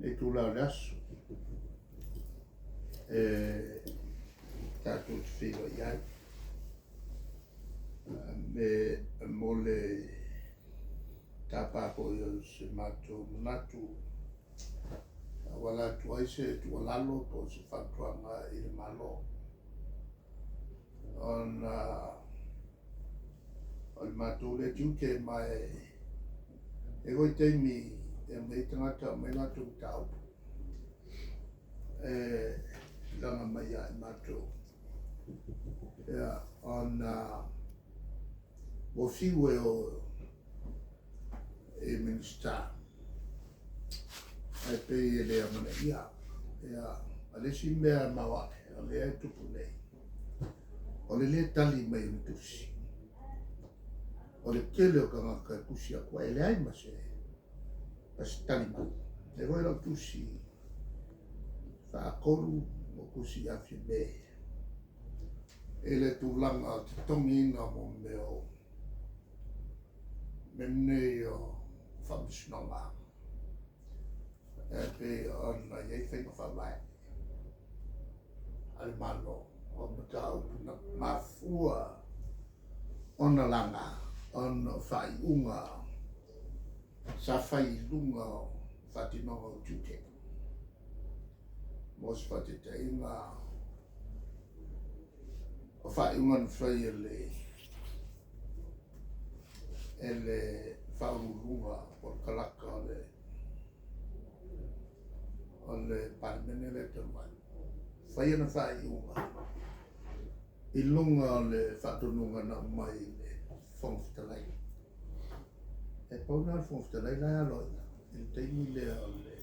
Lenei itula o le aso e tatou te feiloai ai me mo le tapa foi o se matou manatu e auala atu ai se tuualalo po o se fautuaga i le Malo, ona o le matou lea tiute, ma e i ai foi taimi e omai ai tagata aumai latou mataupu e laga mai ia i matou, ia, ona ua fiu e o i Minisita, ae pei e le amanaia. Ia, o le isi mea maoae o lea e tupu nei, o le lē tali mai o ni tusi. O le tele o tagata e tusi atu ai, e leai ma se tali mai. E i ai foi lau tusi faatolu na ou tusi ia Fiame i le tulaga o le totogiina o mea o mea nei o faamasinoga e pei ona i ai faiga faavae a le Malo o mataupu na mafua ona laga ona o faaiuga sa fai i luga o faatinoga o tiute. Mo se faataitaiga, o faaiuga na fai e le e le Faauluuluga po o le kalaka o le o le Palemene lea talu ai, fai ana faaiuga i luga o le faatonuga na aumai i le Fofoga Fetalai. E pau lena o le Fofoga Fetalai la e aloaia i le taimi lea o le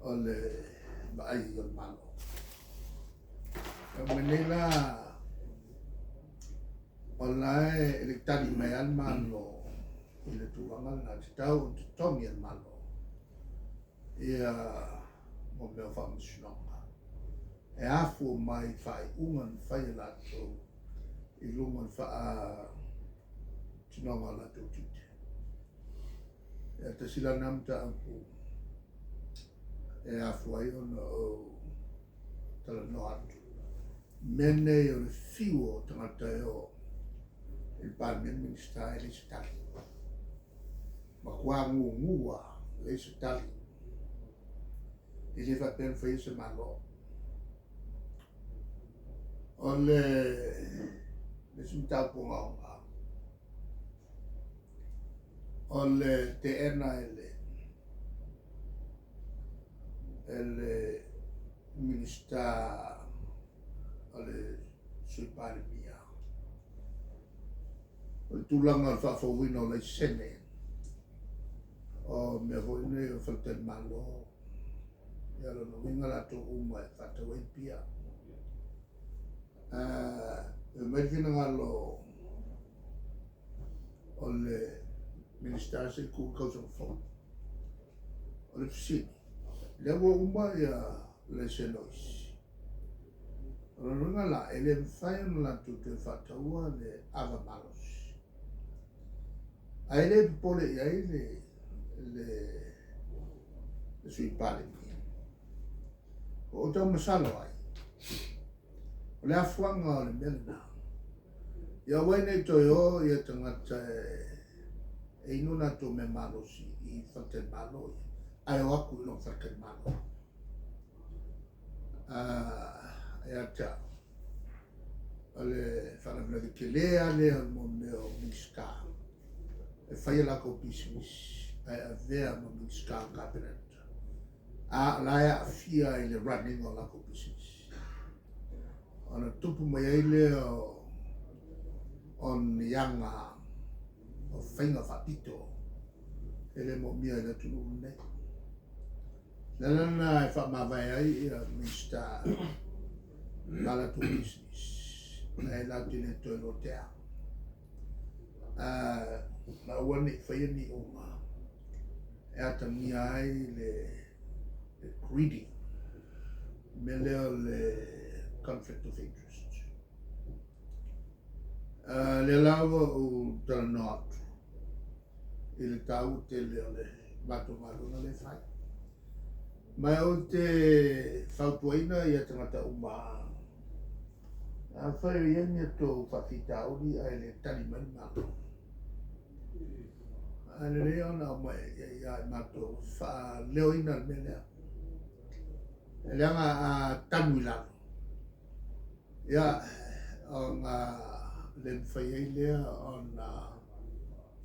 o le vaai o le Malo. E mai nei la, o la e le i tali mai lava le Malo i le tulaga lena, e tatau ona totogi e le Malo ia mo mea o faamasinoga e afua mai i faaiuga na fai e latou i luga o le faatinoga o latou tiute. Ia, tasi la lena mataupu e afua ai ona ou talanoa atu. Mea nei o le fiu o tagata e o i le Palemene, Minisita, e leai se tali. Matua gugu lava, leai se tali. E le faapea na faia se Malo. O le isi mataupu ogaoga, o le teena e le e le Minisita o le Sui Palemia o le tulaga o le faafouina o laisene o mea foi nei o faletalimalo, ia lona uiga latou uma e faatau ai pia. E mai le finagalo o le Minisita se i tuu i le tausaga fou. O le fesili, lea ua uma ia laisene o isi. O lona uiga la, e le mafai ona latou toe faataua le ava malosi. Ae le popole i ai le, le, le Sui Palemia. Ua ou tau masalo ai, o le afuaga o le mea lena, ia aua ne i toe o ia tagata e inu latou mea malosi i faletalimalo ia, ae o atu i lona faletalimalo. Ia te au, o le faalavelave tele lava lea o le mea o Minisita e fai a latou pisinisi ae avea ma Minisita o le Kapeneta, a o la e aafia i le run ina o latou pisinisi. Ona tupu mai ai lea o ni aga o faiga faapito e le moomia e le atunuu lenei. O le ala lena e faamavae ai ia Minisita ma latou pisinisi, ae latou te le toe lotea. Ma aua ne i faia ni iuga e atagia ai le greedy, le mea lea o le conflict of interest. Lea la ua ou talanoa atu i le taua tele o le matou galuega lea e fai. Ma ou te fautuaina ia tagata uma, afai o i ai ni a outou faafitauli ae le tali mai le Malo, ae lelei ona aumai ia i matou e faaleoina le mea lea. Leaga a tanu i lalo, ia, ona le mafai ai lea ona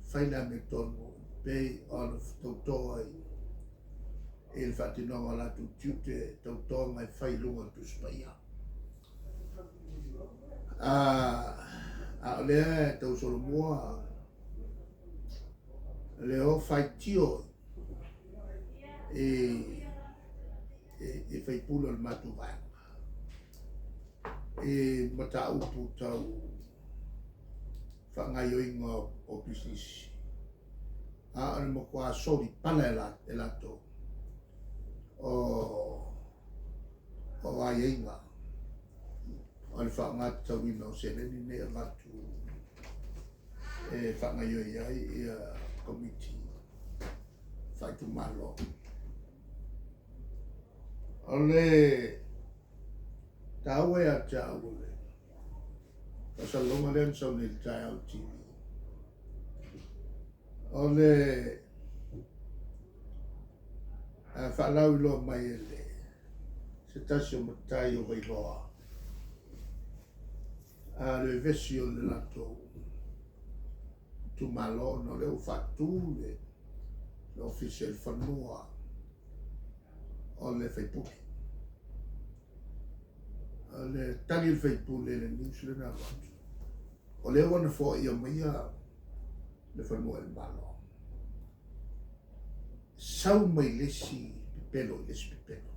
fai le amiotonu e pei ona tauto ai i le faatinoga o latou tiute, tautoga e fai i luga o le Tusi Paia. A o lea e tausolomua le o faitio i sui usufono o le matou vaega i mataupu tau faagaoioiga o pisinisi, a o le matua soli pala e latou o aiaiga o le faaaoga tatauina o seleni nei e avatu e faagaoioi ai ia Komiti faaitumalo. O le taua ia te au o le faasalalauga lea na sau nei i le taeao i le TV, o le faalauiloa mai e le se tasi o matai o Vailoa, a le vevesi o le latou itumalo ona o lea ua faatu le ofisa i le fanua o le faipule. O le tali a le faipule i le news lea na alu atu, o lea ua na foaia maia le fanua i le Malo. Sau mai le isi pepelo i le isi pepelo.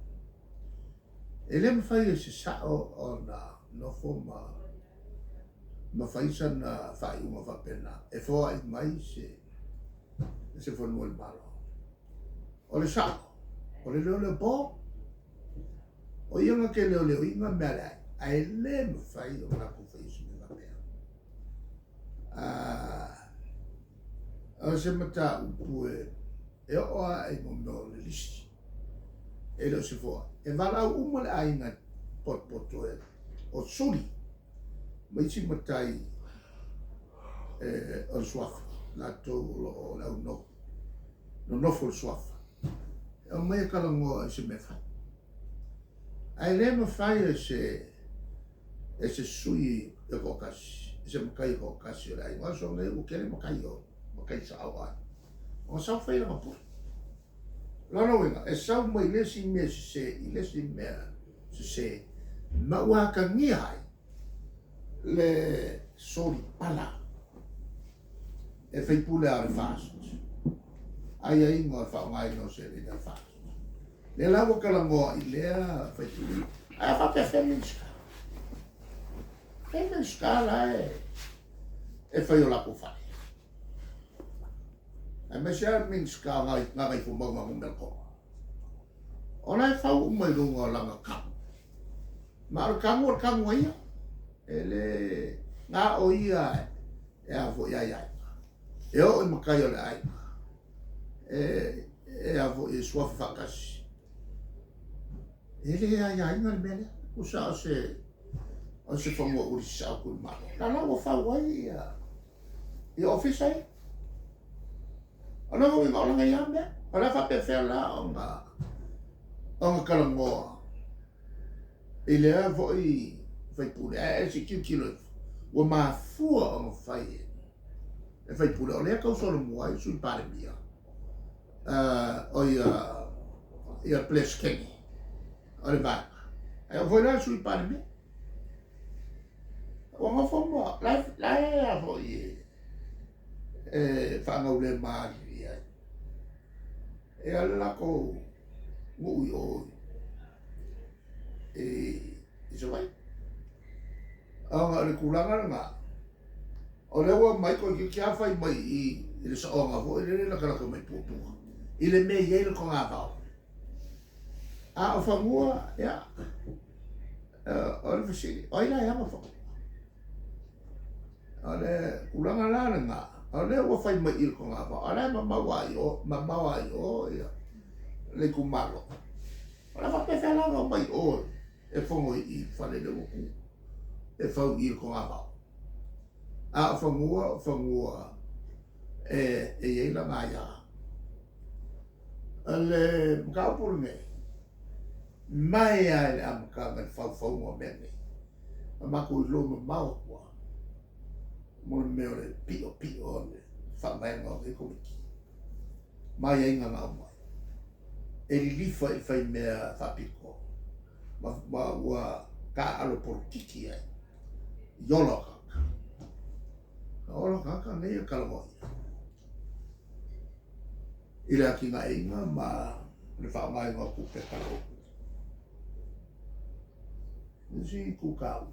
E le mafai e se sao ona nofo ma ma fai sana faaiuga faapena e foai mai se se fanua i le Malo. O le sao, o le leoleo po. O ia na te leoleoina mea a le aiga, ae le mafai ona latou faia se mea faapea. O se mataupu e oo lava i mea o le lisi, e le o se foai. E valaau uma le aiga e potopoto e o suli ma isi matai o le suafa, latou o lo o le au nonofo i le suafa, e aumai e talanoa i se mea e fai. Ae le mafai e se e se sui e toatasi, e se matai e toatasi o le aiga. O aso nei ua tele matai o matai sao o aiga, ona sau fai lana pule. O lona uiga, e sau mai le isi mea sese i le isi mea sese, ma ua atagia ai le soli pala e faipule a o le FAST, aiaiga o le faaaogaina o seleni a le FAST. Lea la ua talanoa i lea faipule. Ae a faapefea Minisita? E Minisita la e fai o latou fale. Aemaise lava le Minisita o Gagaifomauga Nu.3. O la e fau uma i luga o lana tanu. Ma o le tanu o le tanu a ia. E le na o ia e a foi ai aiga. E oo i matai o le aiga. E a foi e suafa faatasi. E le aiaina le mea lea. Tusa o se o se fanua uli sasao atu i le Malo. La la ua fau ai ia ia ofisa ia. O lona uiga o lana ia mea. O le a faapefea la ona ona talanoa i lea foi faipule. Ae se i tilotilo ifo, ua mafua ona fai e faipule. O lea e tausolomua ai le Sui Palemia, o ia, ia Peresetene o le Vaega. Ae oo foi la le Sui Palemia. Ua nofo ma, la la e a foi e faagaulema alii ai. E a le latou nuu i o i Savaii. Ona o le tulaga lena, o lea ua omai toeitiiti lava fai mai i i le saoga foi lele latalata mai Puapua i le mea e i ai le togavao. A o fanua, ia, o le fesili, o ai la e ana fanua? O le tulaga la lena, o lea ua fai mai i le togavao, a o la e mamao lava i o, mamao lava i o le itumalo. Faapefea la ona omai i o e fono i i i le fale lea ua tu e fau i i le togavao. A o fanua o fanua e i ai lana aia. O le mataupu lenei, mai lava i le amataga i le faufauga o mea nei, na matou iloa mamao atu lava mo le mea o le piopio o le faavaega o nei Komiti ma aiaiga na aumai, e lilifa i le faimea faapito ma ua taaalo polokiki ai i ola o tagata. O ola o tagata nei e talanoa i ai i le atinaeina ma le faaaogaina o tupe a le Tala o le Tupe. O le isi itu taua,